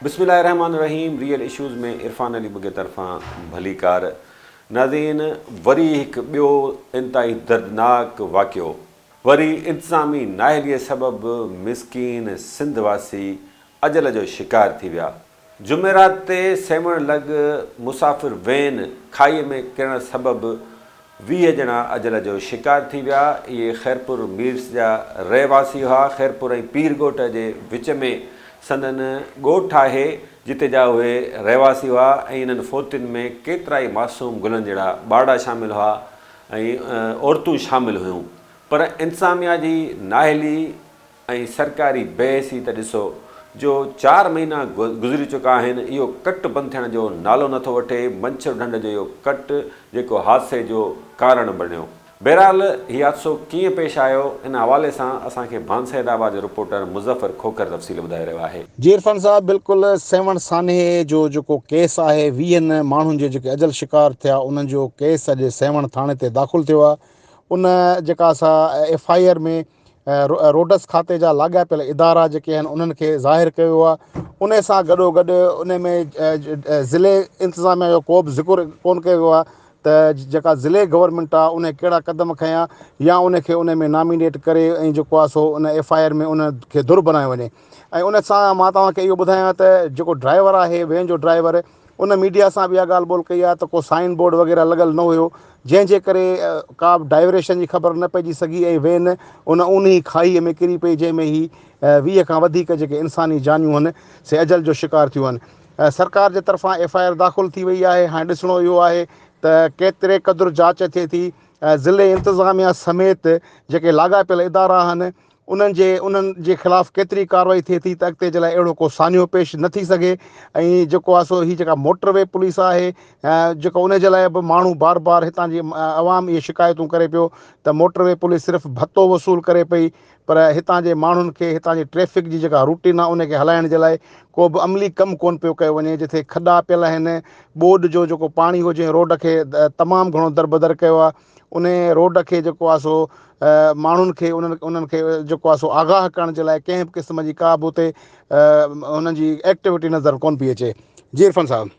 بسم الله الرحمٰن الرحيم ريئل اشوز ۾ عرفان علي ٻگهي طرفان ڀليڪار ناظرين وري هڪ ٻيو انتهائي دردناڪ واقعو وري انتظامي نااهلي سبب مسڪين سنڌ واسي اجل جو شڪار ٿي ويا. جمعرات تي سيوهڻ لڳ مسافر وين کاهيء ۾ ڪرڻ سبب 20 ڄڻا اجل جو شڪار ٿي ويا. اهي خيرپور ميرس جا رهواسي هئا. خيرپور ۽ پير ڳوٺ جي وچ ۾ سندن ڳوٺ آهي، جتي جا اهي رهواسي هئا ۽ انهن فوتين ۾ ڪيترائي معصوم گلن جهڙا ٻارڙا شامل هئا ۽ عورتون شامل هيون پر انتظاميا جي نااهلي ۽ سرڪاري بي حسي ته ڏسو جو چار مهينا گذري چڪا آهن اهو ڪٽ بند ٿيڻ جو نالو نٿو وٺي، منڇر ڍنڍ جو اهو ڪٽ جيڪو حادثي جو ڪارڻ بڻيو. بهرحال هي حادثو ڪيئن پيش آيو ان حوالي سان اسان کي ڀان سيد آباد جو رپورٽر مظفر کوکر تفصيل ٻڌائي رهيو آهي. جي عرفان صاحب بلڪل سيوهڻ سانحي جو جيڪو ڪيس آهي ويهن ماڻهن جي جيڪي اجل شڪار ٿيا انهن جو ڪيس اڄ سيوهڻ ٿاڻي تي داخل ٿيو آهي ان جيڪا سا ايف I R ۾ roads کاتي جا لاڳاپيل ادارا جيڪي آهن انهن کي ظاهر ڪيو آهي ان سان گڏو گڏ ان ۾ ضلعي انتظاميا جو ڪو به ذڪر ڪون ڪيو ويو آهي ته جيڪا ضلعي گورنمينٽ آهي ان ڪهڙا قدم کنيا يا ان کي ان ۾ نامينيٽ ڪري ۽ جيڪو آهي سو ان ايف I R ۾ ان کي ڌر بنايو وڃي ۽ ان سان مان توهان کي اهو ٻڌايان ته جيڪو ڊرائيور آهي وين جو ڊرائيور ان ميڊيا سان به اها ڳالهه ٻولهه ڪئي آهي ته ڪو سائن بورڊ وغيره لڳل نه هيو جنهن جي ڪري ڪا به ڊائيوريشن جي خبر نه پئجي سگهي ۽ وين ان اونهي کاهيء ۾ ڪري پئي جنهن ۾ هي 20 کان وڌيڪ جيڪي انساني جانيون هن سي اجل جو شڪار ٿيون آهن. سرڪار جي طرفان ايف I R داخل ٿي وئي آهي هاڻي ڏسڻو اهو آهي ته ڪيتري قدر جاچ ٿئي ٿي ضلعي انتظاميا سميت جيڪي لاڳاپيل ادارا آهن انهن جي انهن جي خلاف ڪيتري ڪارروائي ٿئي ٿي ته اڳتي جي لاء اهڙو ڪو سانحو پيش نه ٿي سگهي ۽ جيڪو آهي سو هي جيڪا موٽر وي پوليس آهي جيڪو ان جي لاء به ماڻهو بار بار هتان جي عوام اهي شڪايتون ڪري پيو ته موٽر وي پوليس صرف ڀتو وصول ڪري پئي پر هتان جي ماڻهن کي هتان جي ٽريفڪ جي جيڪا روٽين آهي ان کي هلائڻ جي لاء ڪو به عملي ڪم ڪون پيو ڪيو وڃي جتي کڏا پيل آهن ٻوڏ جو جيڪو پاڻي هو جنهن روڊ کي تمام گهڻو دربدر ڪيو آهي انهي روڊ کي جيڪو آهي سو ماڻهن کي انهن انهن کي جيڪو آهي سو آگاهه ڪرڻ جي لاء ڪنهن به قسم جي ڪا به اتي انهن جي ايڪٽيوٽي نظر ڪون پئي اچي جي عرفان صاحب.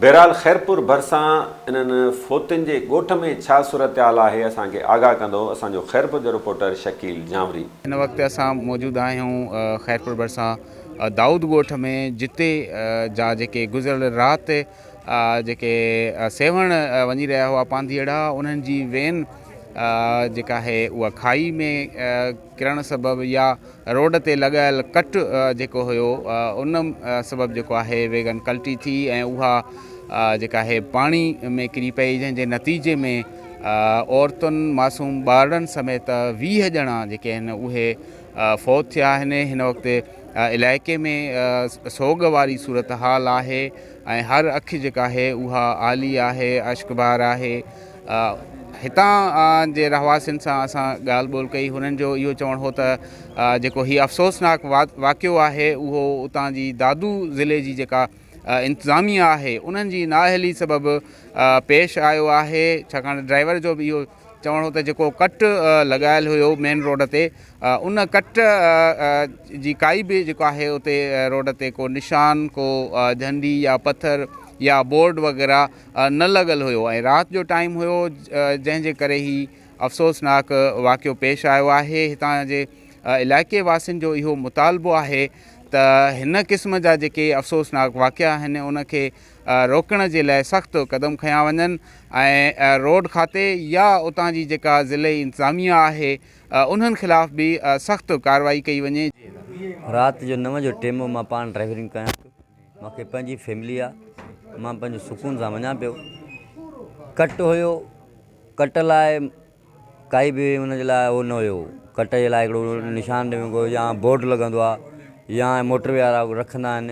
بهرحال خيرپور ڀرسان انهن فوتين جي ڳوٺ ۾ ڇا صورتحال آهي اسان کي آگاهه ڪندو اسان جو خيرپور جو رپورٽر شڪيل جانوري. هن وقت اسان موجود آهيون خيرپور ڀرسان دائود ڳوٺ ۾ جتي جا جيڪي گذريل رات جيڪي سيوهڻ وڃي رهيا هئا پانڌيئڙا انهن جي وين جيڪا آهي اها کائي ۾ ڪرڻ سبب يا روڊ تي لڳايل ڪٽ جيڪو هيو ان سبب جيڪو آهي ويگن ڪلٽي ٿي ۽ اها جيڪا آهي پاڻي ۾ ڪري پئي جنهن جي نتيجي ۾ عورتن معصوم ٻارڙن سميت 20 ڄڻا جيڪي آهن اهي فوت ٿيا آهن هن وقت علائقي ۾ سوڳ واري صورتحال آهي ۽ هر اک جيڪا آهي اها آلي آهي اشڪبار آهي هتان جي رهواسين سان اسان ڳالهه ٻولهه ڪئي هنن جو اهو چوڻ هو ته جيڪو هي افسوسناڪ واقعو آهي اهو اتان جي دادو ضلعي جي جيڪا انتظاميا آهي انهن جي نااهلي سبب پيش آيو آهي ڇاڪاڻ ته ڊرائيور جو به اهو چوڻ هو ته جيڪو ڪٽ لڳايل هيو مين روڊ تي ان ڪٽ جي ڪائي به جيڪو آهي اتي روڊ تي ڪو نشان ڪو جهنڊي يا پٿر يا بورڊ وغيره نه لڳل هيو ۽ رات جو ٽائيم هيو جنهن جي ڪري هي افسوسناڪ واقعو پيش آيو آهي هتان جي علائقي واسين جو اهو مطالبو آهي ته هن قسم جا جيڪي افسوسناڪ واقعا آهن ان کي روڪڻ جي لاء سخت قدم کنيا وڃن ۽ روڊ کاتي يا اتان جي جيڪا ضلعي انتظاميا آهي انهن خلاف به سخت ڪارروائي ڪئي وڃي. رات جو نو جو ٽيم هو مان پاڻ ڊرائيورنگ ڪيان پيو مان کي پنهنجي فيملي آ مان پنهنجو سڪون سان وڃان پيو ڪٽ هيو ڪٽ لاء ڪائي به ان جي لاء هو نه هيو ڪٽ جي لاء هڪڙو نشان ڏنو يا بورڊ لڳندو آ يا موٽر وي وارا رکندا آهن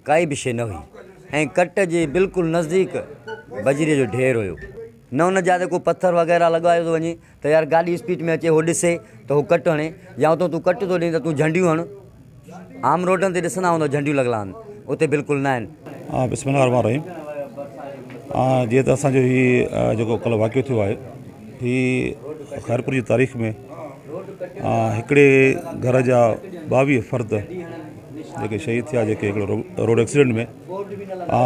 ڪائي به شيء نه هئي ۽ ڪٽ جي بلڪل نزديڪ بجريء جو ڍير هيو. نه ان جاء تي ڪو پٿر وغيره لڳايو ٿو وڃي ته يار گاڏي اسپيڊ ۾ اچي هو ڏسي ته هو ڪٽ هڻي يا اتو تون ڪٽ ٿو ڏين ته تون جهنڊيون هڻ. عام روڊن تي ڏسندا هوندؤ جهنڊيون لڳل آهن اتي بلڪل نه آهن. بسم الله الرحمن الرحيم جيئن ته اسان جو هي جيڪو ڪلهه واقعو ٿيو آهي هي خيرپور جي تاريخ ۾ هڪڙي گهر جا 22 فرد جيڪي شهيد ٿيا جيڪي هڪڙو روڊ ايڪسيڊنٽ ۾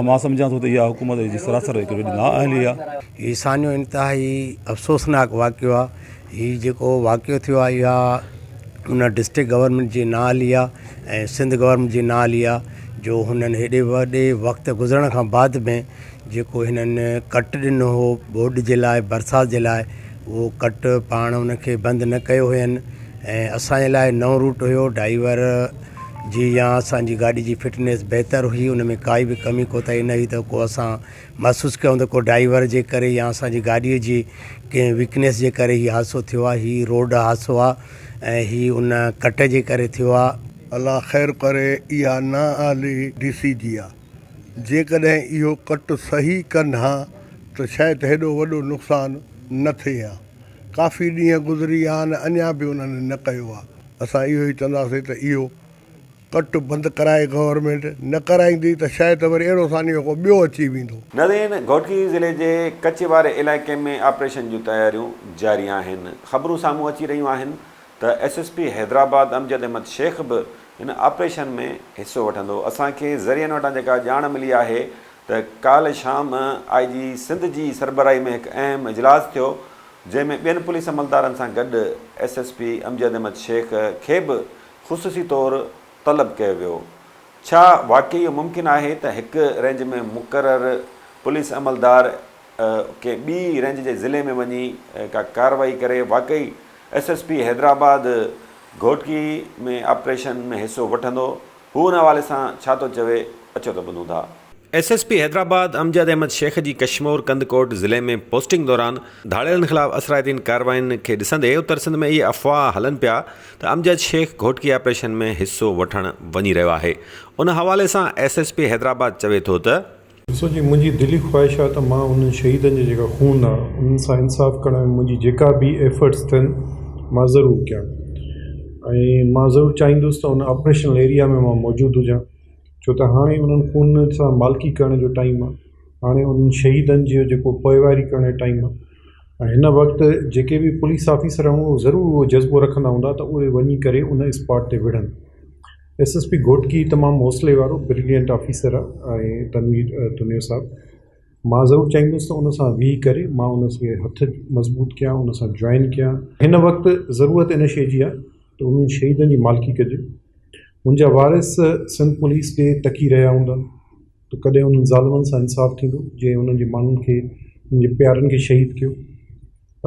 مان سمجهان ٿو ته اها حڪومت جي سراسر هڪ وڏي نااهلي آهي. هي سانحو انتهائي افسوسناڪ واقعو آهي. هي جيڪو واقعو ٿيو آهي اها ان ڊسٽرڪٽ گورنمينٽ جي نااهلي آهي ۽ سنڌ گورنمينٽ جي نااهلي آهي جو هنن هيڏي وڏي وقت گذرڻ کان بعد ۾ جيڪو هنن ڪٽ ڏنو هو ٻوڏ جي لاء برسات جي لاء اهو ڪٽ پاڻ ان کي بند نه ڪيو هين ۽ اسان جي لاء نئون روٽ هيو ڊائيور جي يا اسان جي گاڏي جي فٽنيس بهتر هئي ان ۾ ڪائي به ڪمي ڪوتاهي نه هئي ته ڪو اسان محسوس ڪيون ته ڪو ڊائيور جي ڪري يا اسان جي گاڏي جي ڪنهن ويڪنيس جي ڪري هي حادثو ٿيو آهي هي روڊ حادثو آهي ۽ هي ان ڪٽ جي ڪري ٿيو آهي. الله خير ڪري اها نااهلي ڊي سي جي آ جيڪڏهن اهو ڪٽ صحيح ڪن ها ته شايد هيڏو وڏو نقصان نه ٿئي ها ڪافي ڏينهن گذري ويا آهن اڃا به انهن نه ڪيو آ اسان اهو ئي چونداسين ته اهو ڪٽ بند ڪرائي گورنمينٽ نه ڪرائيندي ته شايد وري اهڙو سانحو ڪو ٻيو اچي ويندو. نظرين گهوٽڪي ضلعي جي ڪچي واري علائقي ۾ آپريشن جون تياريون جاري آهن. خبرون سامهون اچي رهيون آهن ته S S P Hyderabad Amjad Ahmed Shaikh به هن آپريشن ۾ حصو وٺندو. اسان کي ذريعن وٽان جيڪا ڄاڻ ملي آهي ته ڪالهه شام آء جي سنڌ جي سربراهي ۾ هڪ اهم اجلاس ٿيو جنهن ۾ ٻين پوليس عملدارن سان گڏ S S P Amjad Ahmed Shaikh کي به خصوصي طور طلب ڪيو ويو. ڇا واقعي اهو ممڪن آهي ته هڪ رينج ۾ مقرر پوليس عملدار ڪنهن ٻي رينج جي ضلعي ۾ وڃي ڪا ڪارروائي ڪري؟ واقعي S S P Hyderabad Ghotki ۾ operation ۾ حصو وٺندو؟ هو ان حوالي سان ڇا ٿو چوي اچو ته ٻڌون ٿا. S S P Hyderabad Amjad Ahmed Shaikh جي ڪشمور ڪنڌڪوٽ ضلعي ۾ پوسٽنگ دوران ڌاڙيلن خلاف اثرائتين ڪاررواين کي ڏسندي اتر سنڌ ۾ اهي افواهه هلن پيا ته امجد شيخ گهوٽڪي آپريشن ۾ حصو وٺڻ وڃي رهيو آهي ان حوالي سان ايس ايس پي حيدرآباد چوي ٿو ته ڏسو جي منهنجي دلي خواهش آهي ته مان انهن شهيدن جو جيڪا خون آهي انهن سان انصاف ڪرڻ ۾ منهنجي جيڪا به ايفرٽس ٿين مان ضرور ڪيان ۽ مان ضرور چاهيندس ته ان آپريشنل ايريا ۾ مان موجود هجان ڇو ته هاڻي انهن خون سان مالڪي ڪرڻ جو ٽائيم آهي هاڻي انهن شهيدن جو جيڪو پوئواري ڪرڻ جو ٽائيم آهي ۽ هن وقت جيڪي به پوليس آفيسر آهن اهي ضرور اهو جذبو رکندا هوندا ته اهي وڃي ڪري ان اسپاٽ تي وڙهن ايس ايس پي گهوٽڪي تمام حوصلي وارو برلينٽ آفيسر آ ۽ تنوير تنيو صاحب مان ضرور چاهيندس ته ان سان ويهي ڪري مان ان کي هٿ مضبوط ڪيان ان سان جوائن ڪيان هن وقت ضرورت ان شي جي آ ته انهن شهيدن جي مالڪي ڪجي منهنجا وارث سنڌ پوليس ڏي تڪي رهيا هوندا ته ڪڏهن انهن ظالمن سان انصاف ٿيندو جنهن انهن جي ماڻهن کي انهن جي پيارن کي شهيد ڪيو.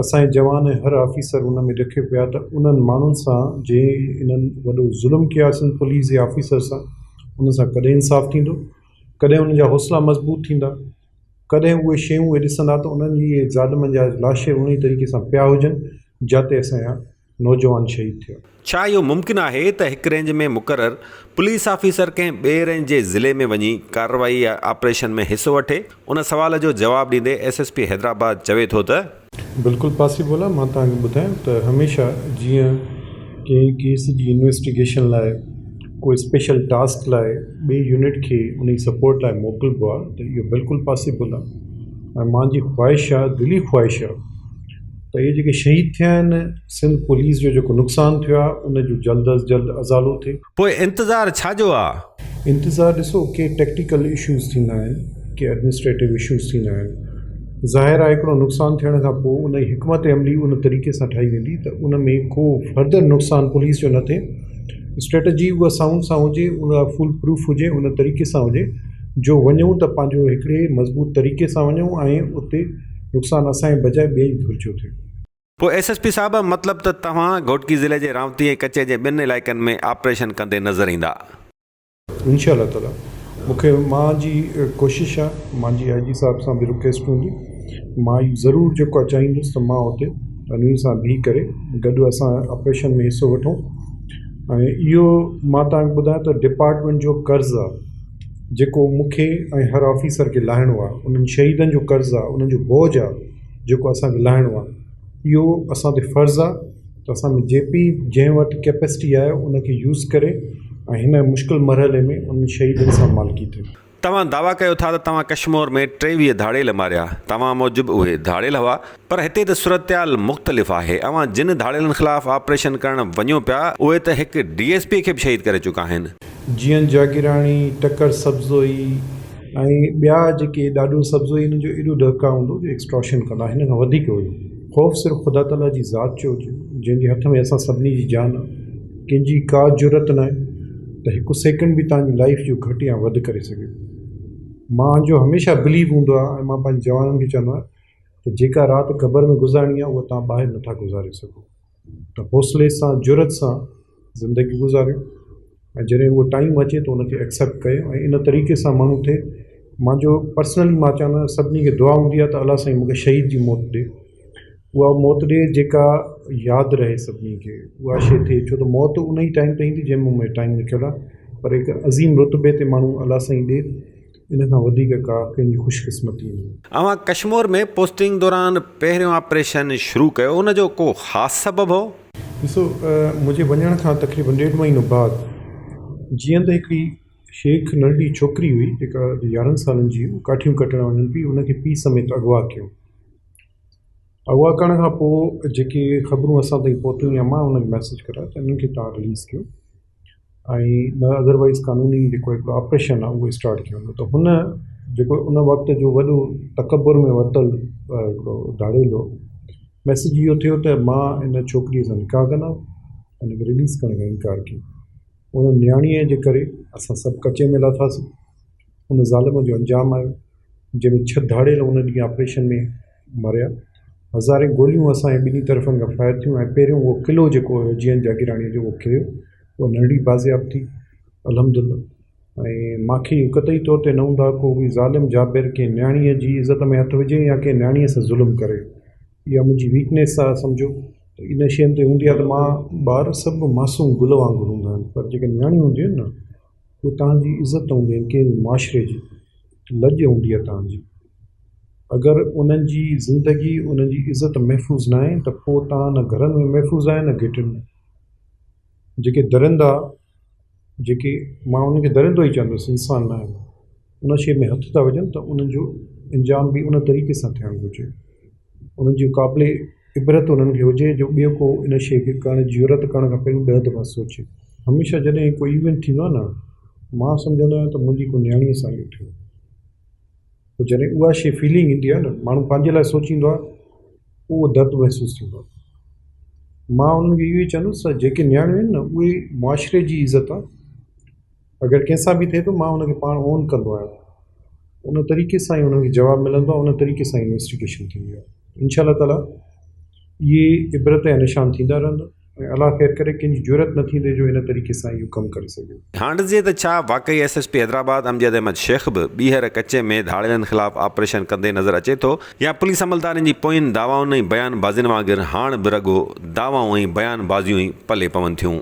اسان جي جوان ۽ هر آفيسر ان ۾ رکيو پيا ته انهن ماڻهن سان جنهن انهن وڏو ظلم ڪيو آهي سنڌ پوليس جي آفيسر سان انهن سان ڪڏهن انصاف ٿيندو ڪڏهن انهن جا حوصلا مضبوط ٿيندا ڪڏهن اهي شيون اهي ڏسندا ته انهن جي ظالمن جا لاش انهي طريقي سان پيا هجن جاتي اسان جا نوجوان شهيد ٿيا. ڇا اهو ممڪن آهي ته هڪ رينج ۾ مقرر پوليس آفيسر ڪنهن ٻئي رينج جي ضلعي ۾ وڃي ڪارروائي يا آپريشن ۾ حصو وٺي؟ ان سوال جو جواب ڏيندي ايس ايس پي حيدرآباد چوي ٿو ته. بلڪل پاسيبل آهي مان توهان کي ٻڌايان ته هميشه جيئن ڪنهن ڪيس جي انويسٽيگيشن لاء ڪو اسپيشل ٽاسڪ لاء ٻئي يونٽ کي انهي سپورٽ لاء موڪلبو آهي ته اهو بلڪل پاسيبل آهي ۽ مانجي خواهش آهي دلي خواهش آهي ته اهي جيڪي شهيد ٿيا آهن سنڌ پوليس جو جيڪو نقصان ٿيو آهي ان جو جلد از جلد ازالو ٿئي. پوء انتظار ڇا جو آ؟ انتظار ڏسو ڪي ٽيڪٽيڪل اشوز ٿيندا آهن ڪي ايڊمنسٽريٽو اشوز ٿيندا آهن ظاهر آهي هڪڙو نقصان ٿيڻ کان پوء ان جي حڪمت عملي ان طريقي سان ٺاهي ويندي ته ان ۾ ڪو فردر نقصان پوليس جو نه ٿئي اسٽريٽجي اها سائونڊ سان هجي اها فول پروف هجي ان طريقي سان هجي جو وڃون ته پنهنجو هڪڙي مضبوط طريقي سان وڃون ۽ اتي نقصان اسان جي بجاء ٻئي ڌر جو ٿيو. پوء ايس ايس پي صاحب مطلب ته توهان گهوٽڪي ضلعي جي رانوتي ۽ ڪچي جي ٻين علائقن ۾ آپريشن ڪندي نظر ايندا. انشاء الله تعالي مون کي مان جي ڪوشش آ مان جي آء جي صاحب سان به رڪويسٽ هوندي مان اهو ضرور جيڪو آ چاهيندس ته مان اتي تنوير سان بيهي ڪري گڏ اسان آپريشن ۾ حصو وٺون ۽ اهو مان توهان کي ٻڌايان ته ڊپارٽمينٽ جو قرض آ جيڪو مون کي ۽ هر آفيسر کي لاهڻو آهي انهن شهيدن جو قرض آهي انهن جو بوجهه آهي جيڪو اسان کي لاهڻو آهي اهو اسان تي فرض آهي ته اسان ۾ جي پي جنهن وٽ ڪيپيسٽي آهي ان کي يوز ڪري ۽ هن مشڪل مرحلي ۾ انهن شهيدن سان مالڪي ٿئي. توهان دعويٰ ڪيو ٿا ته توهان ڪشمور ۾ 23 ڌاڙيل ماريا، توهان موجب اهي ڌاڙيل هئا، پر هتي ته صورتحال مختلف آهي، اوهان جن ڌاڙيلن خلاف آپريشن ڪرڻ وڃو پيا، اهي ته هڪ ڊي ايس پي کي به شهيد ڪري چڪا آهن. جيئن جاگيراڻي، ٽڪر سبزوئي ۽ ٻيا جيڪي ڏاڏو سبزوئي انهن جو ايڏو ڏهڪاء هوندو جو ايڪسٽارشن ڪندا هن کان وڌيڪ هيو خوف صرف خدا تعاليٰ جي ذات جو هجي جنهن جي هٿ ۾ اسان سڀني جي جان آهي ڪنهن جي ڪا جرئت ناهي ته هڪ سيڪنڊ به توهان جي لائيف جو گهٽ يا وڌ ڪري سگهي مان جو هميشه بليو هوندو آهي ۽ مان پنهنجي جوانن کي چوندو آهيان ته جيڪا رات قبر ۾ گذارڻي آهي اها توهان ٻاهر نٿا گذاري سگهو ته حوصلي سان جرئت سان زندگي گذاريو ۽ جڏهن اهو ٽائيم اچي ته ان کي ايڪسيپٽ ڪيو ۽ ان طريقي سان ماڻهو ٿئي مانجو پرسنلي مان چوندو آهيان سڀني کي دعا هوندي آهي ته الله سائين مونکي شهيد جي موت ڏي اها موت ڏي جيڪا ياد رهي سڀني کي اها شي ٿئي ڇو ته موت ان ئي ٽائيم تي ايندي جنهن ۾ ٽائيم لکيل آهي پر هڪ عظيم رتبي تي ماڻهو الله سائين ڏي ان کان وڌيڪ ڪا ڪنهن جي خوش قسمتي نه. اوهان ڪشمور ۾ پوسٽنگ دوران پهريون آپريشن شروع ڪيو ان جو ڪو خاص سبب هو؟ ڏسو منهنجي وڃڻ کان تقريبن ڏيڍ مهينو بعد جيئن ته هڪڙي شيخ ننڍڙي ڇوڪري هئي جيڪا يارهن سالن جي هئي ڪاٺيون ڪٽڻ وڃن پئي ان کي پيء سميت اغوا ڪيو اغوا ڪرڻ کان پوء جيڪي خبرون اسان تائين پهتيون يا مان انهن کي ميسيج ڪرايو ته انهن کي توهان رليز ڪيو ۽ نه ادروائيز قانوني جيڪو هڪڙو آپريشن آهي اهو اسٽارٽ ٿي ويندو ته هن جيڪو ان وقت جو وڏو تڪبر ۾ ورتل هڪڙو ڌاڙيل هو ميسيج اهو ٿيو ته مان ان ڇوڪريء سان نڪاح ڪندم هن کي رليز ڪرڻ کان انڪار ڪيو ان نياڻيء جي ڪري اسان سڀ ڪچي ۾ لاٿاسين ان ظالم جو انجام آيو جنهن ۾ ڇهه ڌاڙيل ان ڏينهن آپريشن ۾ مريا. هزارين گوليون اسان جي ٻنهي طرفن کان فائر ٿيون ۽ پهريون اهو قلعو جيڪو هيو جيئن جاگيراڻيء جو اهو ڪريو. اها ننڍڙي بازياب ٿي الحمدلله ۽ مانکي اهو قطعي طور تي نه هوندو آهي ڪو به ظالم جابر ڪنهن نياڻيء جي عزت ۾ هٿ وجهي يا ڪنهن نياڻيء سان ظلم ڪري. اها منهنجي ويڪنيس آهي سمجهو ته ان شين تي هوندي آهي ته مان ٻار سڀ معصوم گل وانگر هوندا آهن پر جيڪي نياڻيون هونديون آهن نه اهي توهان جي عزت هونديون آهن ڪنهن به معاشري جي لڄ هوندي آهي توهان جي. اگر انهن جي زندگي انهن جي عزت محفوظ ناهي ته پوء توهان نه گهرن ۾ محفوظ آهيو نه گهٽين ۾. جيڪي درندا جيڪي مان انهن کي درندو ئي چوندس انسان نه آهن ان شيء ۾ هٿ ٿا وجهن ته انهن جو انجام به ان طريقي سان ٿيڻ گهرجي انهن جي قابل عبرت انهن کي هجي جو ٻيو ڪو ان شيء کي ڪرڻ جي جرئت ڪرڻ کان پهرين ڏهه دفعا سوچي. هميشه جڏهن ڪو ايونٽ ٿيندو آهي نه مان سمجهندو آهيان ته منهنجي ڪو نياڻيء سان اهو ٿيو. پوء جڏهن اها شيء فيلنگ ايندي آهي نه ماڻهو پنهنجي لاء سوچيندو آهي پوء اهو درد محسوس ٿيندو آهي. مان انهن کي اهو ئي چوندس ته جيڪي نياڻيون آهن نه اهي معاشري جي عزت آهي. اگر ڪنهن سان به ٿئي ٿو مان ان کي پاڻ اون ڪندو آهيان. ان طريقي سان ئي انهن کي جواب ملندو آهي ان طريقي سان ئي انويسٽيگيشن ٿيندي آهي. انشاء الله تعاليٰ اهي عبرت جا نشان ٿيندا رهندا. ۽ الله خير ڪري ڪنهن جي جرئت نه ٿيندي جو ان طريقي سان اهو ڪم ڪري سگهي. هاڻ ڏسجي ته ڇا واقعي S S P Hyderabad Amjad Ahmed Shaikh به ٻيهر ڪچي ۾ ڌاڙيلن خلاف آپريشن ڪندي نظر اچي ٿو يا پوليس عملدارن جي پوين دعوائن ۽ بيان بازين وانگر هاڻ به رڳو دعوائون ۽ بيان بازيون ئي پلي پون ٿيون.